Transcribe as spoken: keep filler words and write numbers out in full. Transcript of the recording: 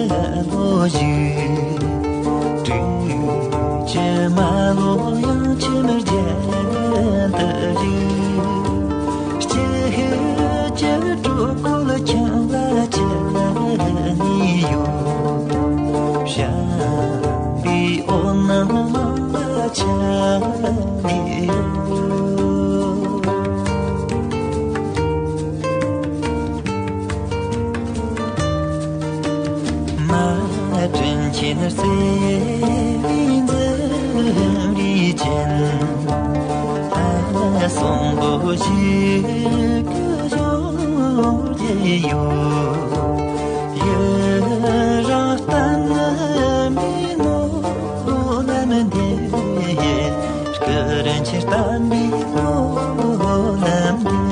ལོ་ཞིག་སྤྲིན་གྱི་མ་ལོ་ཡང་ཆེམ་རྒྱན་དུ་བཞུགས། སྐྱེ་ཤི་ཀྱི་གྲོགས་པོ་ལ་ཁྱིམ་ལ་ཆགས་ནས་ཡོད། བྱམས་པའི་འོད་སྣང་ནང་ལ་ཆགས་ནས་ཡོད། མ་དྲིན་ཆེན་བརྩེ་བའི་འཛུམ་རིས་ཅན། ཨ་གསོན་པོ་ཞིག་གི་ཞོར་གྱི་ཡོད། ཡུན་རིང་བརྟན་པའི་སྨོན་ལམ་འདེབས། སྐུ་རིན་ཆེན་བརྟན་པའི་སྨོན་ལམ་འདེབས།